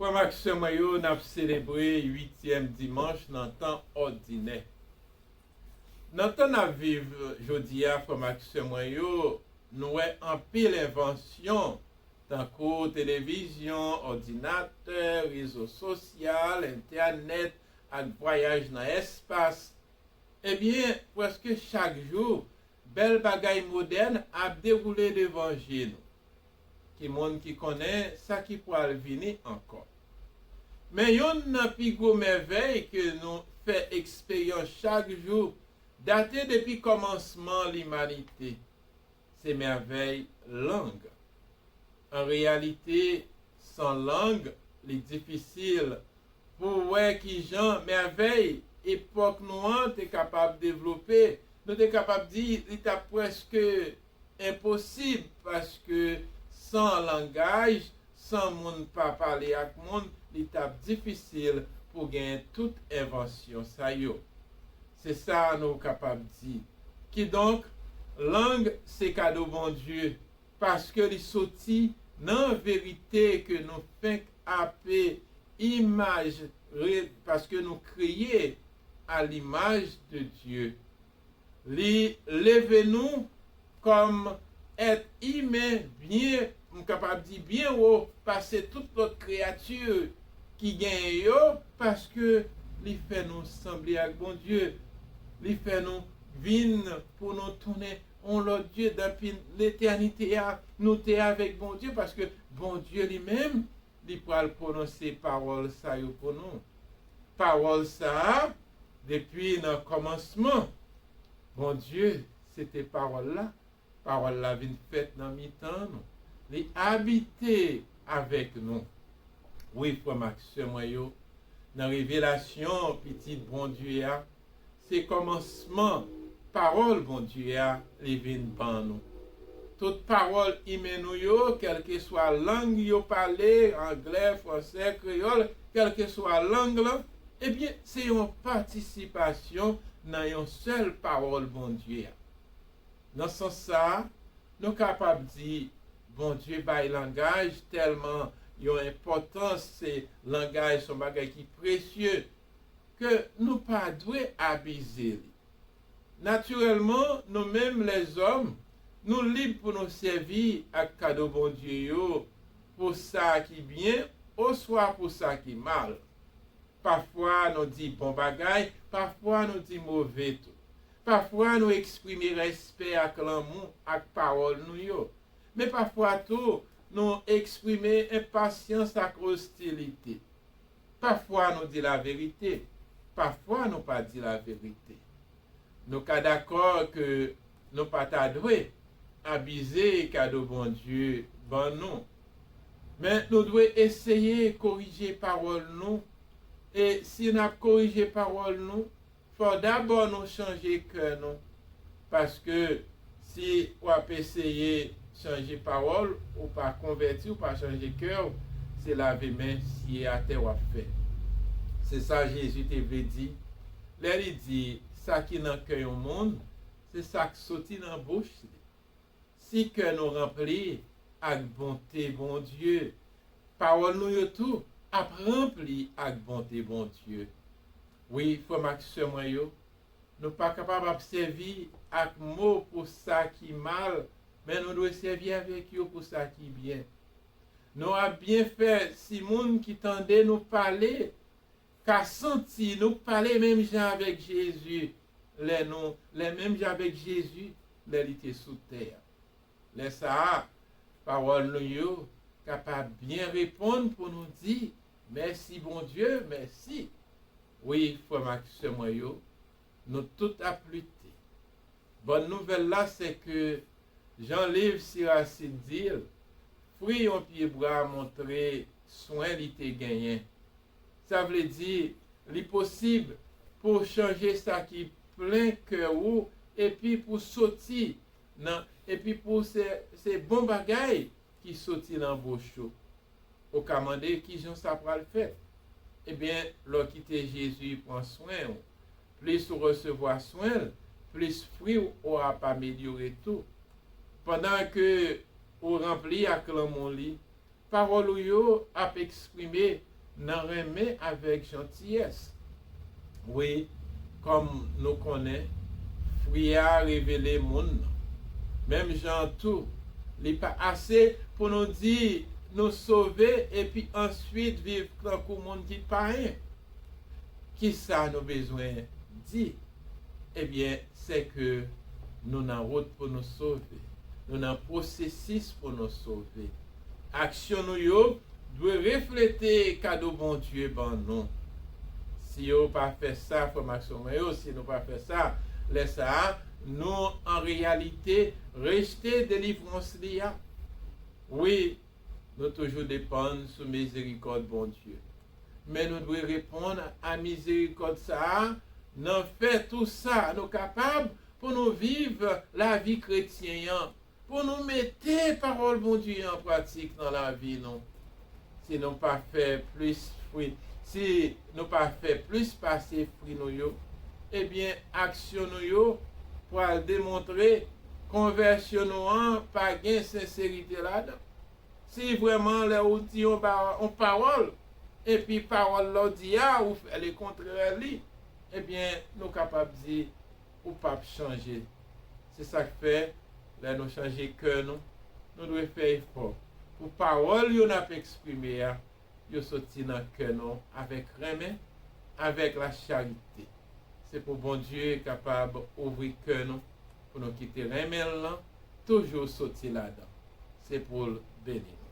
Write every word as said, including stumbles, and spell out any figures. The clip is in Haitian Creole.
Frè m ak sè mwen yo, n ap selebre uityèm dimanch nan tan òdinè. Nan tan n ap viv jodi a, frè m ak sè mwen yo, nou wè anpil envansyon, tankou televizyon, òdinatè, rezo sosyal, entènèt, ak vwayaj nan espas. Ebyen, prèske chak jou, bèl bagay modèn ap dewoule devan je nou. Ki moun ki konnen sa ki pral vini ankò? Men yonn nan pi gwo mèvèy ke nou fè eksperyans chak jou date depi kòmansman limanite. Se mèvèy lang. An reyalite, san lang, li difisil pou w wè kijan mèvèy epòk nou an te kapab devlope. Nou te kapab di li t ap prèske enposib, paske san langaj, san moun pa pale ak moun, li t ap difisil pou genyen tout envansyon sa yo. Se sa nou kapab di. Kidonk, lang se kado Bondye, paske li soti nan verite ke nou fenk ape imaj, re- paske nou kreye a limaj de Dye. Li leve nou kòm èt imen byen, m kapab di byen wo pase tout lòt kreyati ki genyen yo, paske li fè nou sanble ak Bondye. Li fè nou vin pou nou tounen yon lòt Dye. Depi letènite a, nou te avèk Bondye, paske Bondye li menm, li pral pwononse pawòl sa yo pou nou. Pawòl sa a, depi nan kòmansman, Bondye, se te pawòl la. Pawòl la vin fèt nan mitan nou. Li abite avèk nou. Wi, frè m ak sè mwen yo, nan revelasyon Pitit Bondye a, se kòmansman pawòl Bondye a li vin ban nou. Tout pawòl imen nou yo, kèlkeswa lang yo pale, anglè, fransè, kreyòl, kèlkeswa lang lan, ebyen, se yon patisipasyon nan yon sèl pawòl Bondye a. Nan sans sa a, nou kapab di Bondye bay langaj tèlman yon enpòtans, se langaj se yon bagay ki presye, ke nou pa dwe abize li. Natirèlman, nou menm lèzòm, nou lib pou nou sèvi ak kado Bondye yo pou sa ki byen oswa pou sa ki mal. Pafwa nou di bon bagay, pafwa nou di move tou. Pafwa nou eksprime respè ak lanmou ak pawòl nou yo. Men pafwa tou, nou eksprime enpasyans ak ostilite. Pafwa nou di laverite, pafwa nou pa di laverite. Nou ka dakò ke nou pa ta dwe abize kado Bondye ban nou. Men nou dwe eseye korije pawòl nou. E si n ap korije pawòl nou, fò dabò nou chanje kè nou. Paske si w ap eseye chanje pawòl, ou pa konvèti, ou pa chanje kè w, se lave men siye atè w ap fè. Se sa Jezi te vle di lè li di, sa ki nan kè yon moun, se sa k soti nan bouch li. Si kè nou ranpli ak bonte Bondye, pawòl nou yo tou ap ranpli ak bonte Bondye. Wi, frè m ak sè mwen yo, nou pa kapab ap sèvi ak mo pou sa ki mal, men nou dwe sèvi avèk yo pou sa ki byen. Nou ap byen fè si moun ki tande nou pale ka santi nou pale menm jan avèk Jezi lè nou, lè menm jan avèk Jezi lè li te sou tè a. Lè sa a, pawòl nou yo kapab byen reponn pou nou di, mèsi Bondye, mèsi. Wi, frè m ak sè mwen yo, nou tout ap lite. Bòn nouvèl la se ke, jan liv Siracide di l, fwi yon pyebwa montre swen li te genyen. Sa vle di, li posib pou w chanje sa ki plen kè ou epi pou soti nan, epi pou se, se bon bagay ki soti nan bouch ou. Ou ka mande kijan sa pral fèt. Ebyen, lè w kite Jezi pran swen w, plis ou resevwa swen l, plis fwi w ap amelyore tou. Pandan ke ou ranpli ak lanmou li, pawòl ou yo ap eksprime nan renmen avèk jantiyès. Wi, kòm nou konnen, fwi a revele moun nan. Menm jan an tou, li pa ase pou nou di nou sove epi answit viv tankou moun ki payen. Kisa nou bezwen di? Ebyen, se ke nou nan wout pou nou sove. Nou nan pwosesis pou nou sove. Aksyon nou yo dwe reflete kado Bondye ban nou. Si yo pa fè sa, frè m ak sè mwen yo, si nou pa fè sa, lè sa a, nou an reyalite rejte delivrans li a. Wi, nou toujou depann sou mizerikòd Bondye. Men nou dwe reponn a mizerikòd sa a nan fè tou sa nou kapab pou nou viv lavi kretyen an, pou nou mete pawòl Bondye an pratik nan lavi nou. Si nou pa fè plis fwi, si nou pa fè plis pase fwi nou yo, ebyen, aksyon nou yo pral demontre konvèsyon nou an pa gen senserite ladan. Si vrèman lè ou di yon ba- yon pawòl, epi pawòl la w di a, ou fè lekontrè li, ebyen, nou kapab di ou p ap chanje. Se sa k fè, lè nou chanje kè nou, nou dwe fè efò pou pawòl yo n ap eksprime a, yo soti nan kè nou avèk renmen, avèk lacharite. Se pou Bondye kapab ouvri kè nou, pou nou kite renmen l lan toujou soti ladan. Se pou l beni nou.